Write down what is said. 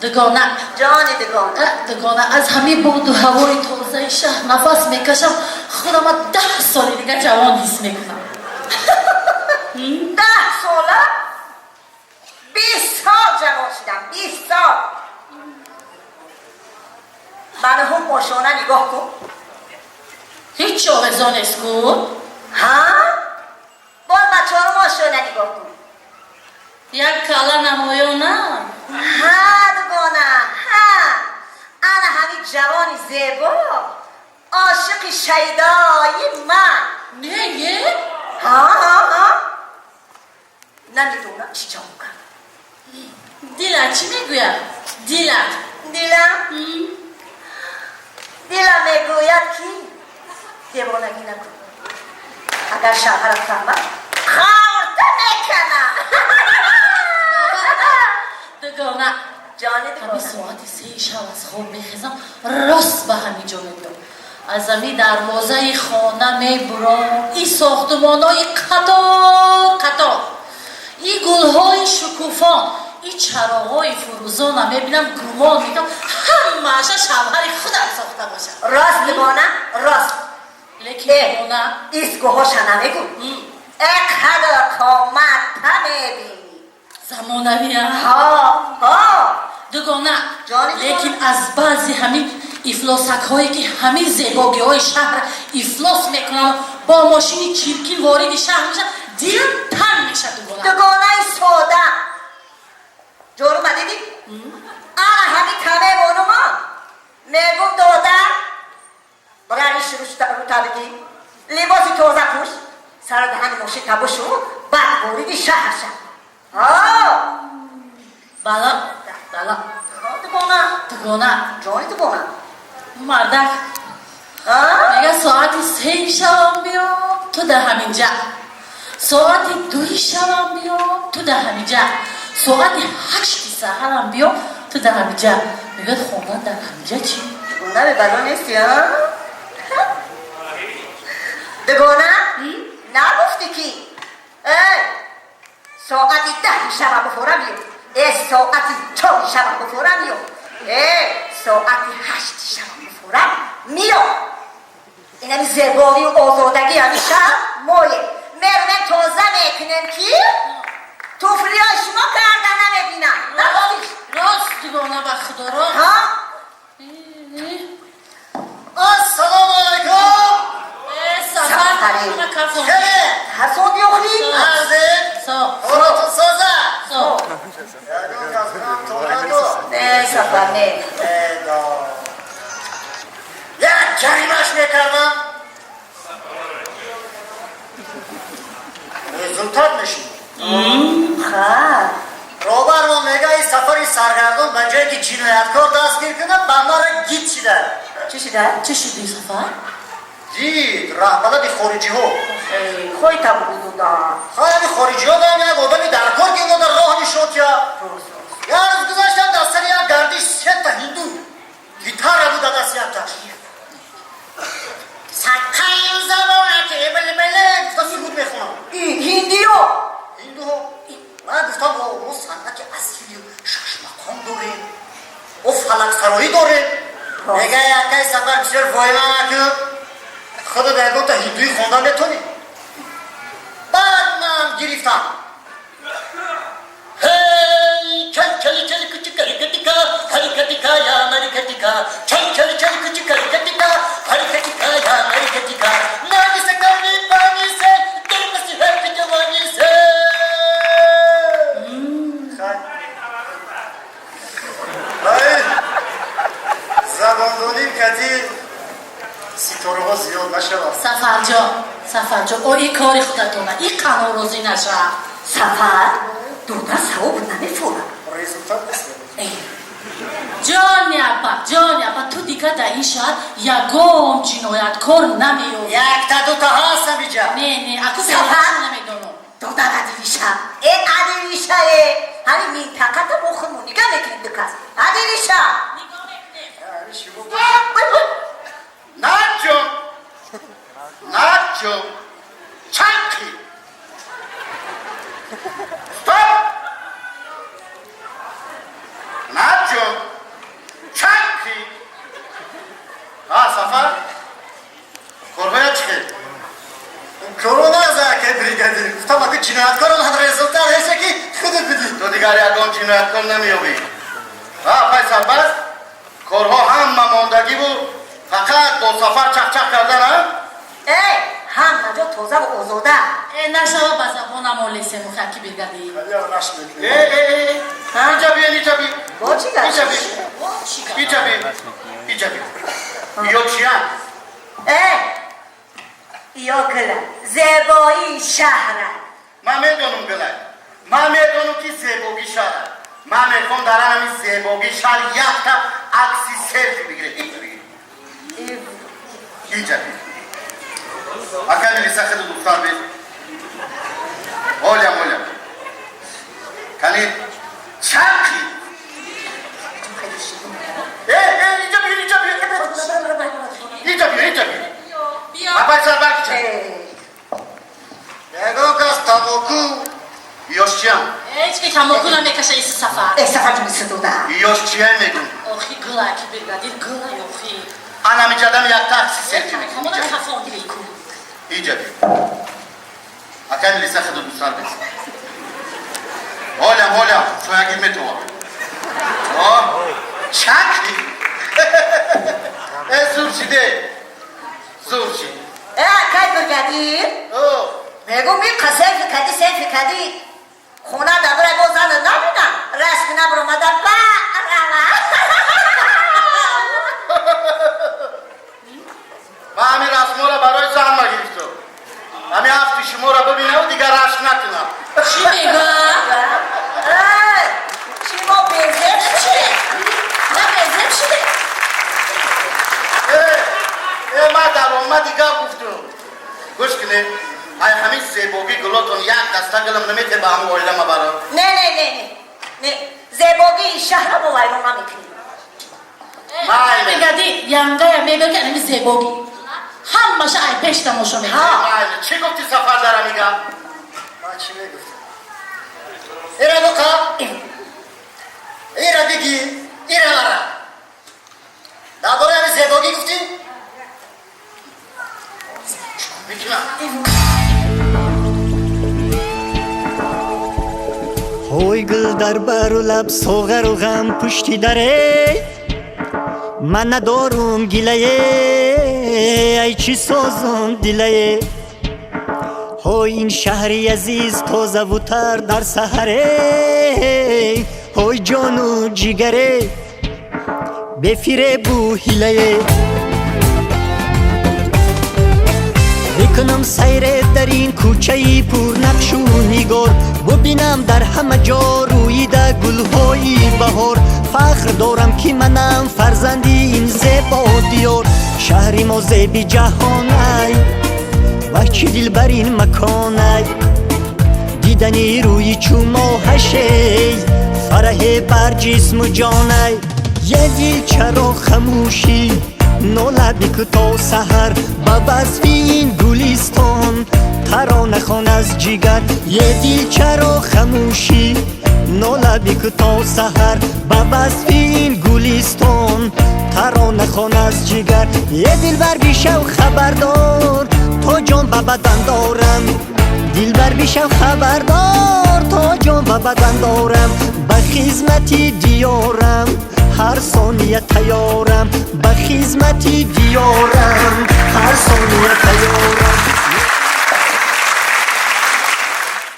Дугона. Ҷони дугона. Дугона, аз ҳамин боду ҳавои тозаи шаҳр нафас мекашам, худама 10 соли дига ҷавон ҳис мекунам. 10 сола? 20 сол ҷавон шудам, 20 сол. Манаҳум ошона нигоҳ кун. Ҳеҷ овезон нест ку. Ҳа, боз ба чорум ошона нигоҳ кун. Як кала намоёна. Ҳа, дугона, ҳа, ана ҳамин ҷавони зебо ошиқи шайдои ман. Не е? Ҳа, ҳа, ҳа, намедонам чӣ ҷавоб кард. Дила чӣ мегӯяд, дила? Дилам, дилам мегӯяд, ки девонагӣ накун, агар шавҳарат фаҳмад, хаврта мекана. Дугона. Ҷони ҳами дугона. Соати 3 шаб аз хоб мехезам, рост ба ҳамин ҷо мебиём, аз ҳами дарвозаи хона мебуром, и сохтумонои қатор қатор, и гулҳои шукуфон, и чароғҳои фурӯзона мебинам, гумон мекунам, ҳамааша шавҳари худам сохта бошад. Рост, дугона, рост. Лекин Э. дугона. Истгоҳоша намегӯ. Э, қадр қоматта мебинӣ. Замонавия. Ҳа, ҳа. Дугона. Ҷони. Лекин аз баъзи ҳамин ифлосакҳое, ки ҳамин зебогиҳои шаҳр ифлос мекунанд, бо мошини чиркин вориди шаҳр мешавад, дилам танг мешавад, дугона. Дугонаи сода, ҷорума дидӣ? Ана ҳами камевонума мегум: додар, равиш рута бигӣ, либоси тоза пӯш, сара даҳани мошин табушу, баъд вориди шаҳр ша. Бала, бала. Дугона. Дугона. Ҷони дугона. Мардак мега: соати 3 шавам биё, ту дар ҳаминҷа, соати 2 шавам биё, ту дар ҳаминҷа, соати 8 саҳарам биё, ту дар ҳаминҷа. Мегӯяд: хона дар ҳаминҷа чӣ? Дугона, бебало нести, а? Дугона, нагуфтӣ, ки эй, соати 10 шаба бухора биё, э, соати 4 шаба бухора биё, э, соати 8 шаба бухора миё. Инами зебовию озодагӣ, ҳами шаҳр мое мерунем, тоза мекунем, ки туфлиҳои шумо карда намебинам. Нагуфтиш? Рост, дугона, ба худоро. Ҳа. Ассалому алайкум! Сафар. Сафари. Кафон. Хеле! Ҳасоди охри. Арзе? Со. Ҳолатон соза? Со. Ягон касбам тонаду? Не, Сафар, не. Эдо. Як ҷаримаш мекардам. Результат мешид. Ха. Робармон мега: ин сафари саргардон, ба ҷое ки ҷинояткор дастгир кунад, ба мара гид шида. Чӣ шида? Чӣ шуди, Сафар? Гид, раҳбалади хориҷиҳо. Хой табудуда. Хайли хориҷиҳо дам як одами даркор, ки ино дар роҳ нишон тия. Як рӯз гузаштам, дар сари як гардиш сета ҳинду, гитара буда даст якташ. Саққаи забонаки билбили гуфта суруд мехонам. Ҳиндиё? Ҳиндуҳо. Ман гуфтам: о, мо санъати асили шашмақом дорем, о, фалаксароӣ дорем. Мега: якай Сафар, бисёр воима накун, худо дар ягонта ҳиндуӣ хонда метонӣ? Баъд ман гирифтам: Hey, чал чали чали кучи карикатика, харикатика я марикатика, чал чали чали кучи карикатика, харикатика я марикатика, наги се карни пани се, дил си хай джавани се. Хай. Ай, забондоним кати ситораҳо зиёд нашавад. Сафарҷон, Сафарҷон, о, и кори худатона, и қанорозӣ наша. Сафар, дода савоб намефорад. Результат нест. Ҷони апа, ҷони апа, ту дига дар ин шаҳр ягон ҷинояткор намеёбӣ. Якта дута ҳастам иҷа. Не, не, аку. Сафар? Намедонам. Дода адириша, э, адириша, э, ҳамин минтақата мо худмон нигаҳ мекунем, дукас адириша. Нигоҳ мекунем. Наҷо, наҷо, чанқи. Стоп! Наҷо! ҷон, чанки. А, Сафар? Корҳоя чӣ хел? Корона за ке бригадир. Гуфтам аку ҷинояткорон ҳад результат ҳеша ки худат бидӣ. Ту дигар ягон ҷинояткор намеёбӣ. А, пай Сарбаст? Корҳо ҳама мондагӣ буд. Фақат бо Сафар чақчақ кардан, а? Эй, ҳама ҷо тоза ва озода. Э, нашава ба забонам олесему хаки бригадир. Э, э, э, инҷа биё, инҷа биё. Бо чӣ гап? Инҷа биё. Во, чӣ гап? Инҷа биё. Инҷа биё. Ё чиян? Эй, ё гула, зебоии шаҳра. Ман медонам гулай. Ман медонам ки зебогӣ шаҳр. Ман мехоҳам дар ҳамин зебогии шаҳр якта акси селфи бигирем. Инҷа бигир. Инҷа бигир. Ака милиса хеле духтар бед. Олям, олям. Кани чанқи. Э, э, инҷа бигир, инҷа бигир. Инҷа бигир, инҷа бигир. Биё. Апай Сарбар кича. Ягон кас тамоку. Ёш чиям? Ҳеҷ ки тамоку намекаша иси Сафар. Э, Сафар ҷон истифода. Ёш чия мегум? Охи гула ки бригадир гула охи. Ана миҷадам якта акси селфи бигир. Ҳамона Инҷа. Хафон бикун. Инҷа бигир. Акай милиса хеле духтар бед. Олям, олям, соягир метова. О, чанқи. Э, зур шиде. Зур шид. Э, акай бригадир, О, мегум ин селфи кадӣ, селфи кадӣ. Хона дабра бо зана набинам. Рашк набромада ба рава. Ман ҳамин расмҳоро барои зан гирифтам. Ҳамин ҳафти шуморо бибинам, дигар рашк накунам. Чӣ мега? Эй, чӣ мо безеб шудем? На безеб шудем. Э, э, ман даромади гап гуфтум. Гӯш кунед, ай ҳамин зебогӣ гулотон як даста гулам намете ба ҳамин оилама баро. Не, не, не, не. Не, зебогии шаҳра мо вайрон намекунем. Майли. Бригадир, янгая мега ки ҳамин зебогӣ. Ҳамаша ай пеш тамошо мекунад. Майли, чӣ гуфти Сафар дар ҳамин гап? Ман чӣ мегуфтам? Ира буқа. Ира биги, ира мара. Дар бораи ҳамин зебогӣ гуфтӣ? Мекунам. Ҳой гул дар бару лаб, соғару ғам пушти даре, ман надорум гилае, ай чӣ созум дилае. Ҳой ин шаҳри азиз тозаву тар дар саҳаре, ҳой ҷону ҷигаре, бефиребу ҳилае. Бикунам сайре дар ин кӯчаи пурнақшу нигор, бубинам дар ҳама ҷо рӯида гулҳои баҳор. Фахр дорам ки манам фарзанди ин зебо диёр. Шаҳри мо зеби ҷаҳонай, ваҳ чӣ дилбар ин маконай. Дидани рӯи чу моҳашей, фараҳе бар ҷисму ҷонай. Е дил, чаро хамӯшӣ? Нола бику то саҳар, ба васфи ин гулистон тарона хон аз ҷигар. Е дил, чаро хамӯшӣ? Нола бику то саҳар, ба васфи ин гулистон тарона хон аз ҷигар. Е дилбар, бишав хабардор, то ҷон ба бадан дорам. Дилбар, бишав хабардор, то ҷон ба бадан дорам. Ба хизмати диёрам ҳар сония тайёрам, ба хизмати диёрам ҳар сония тайёрам.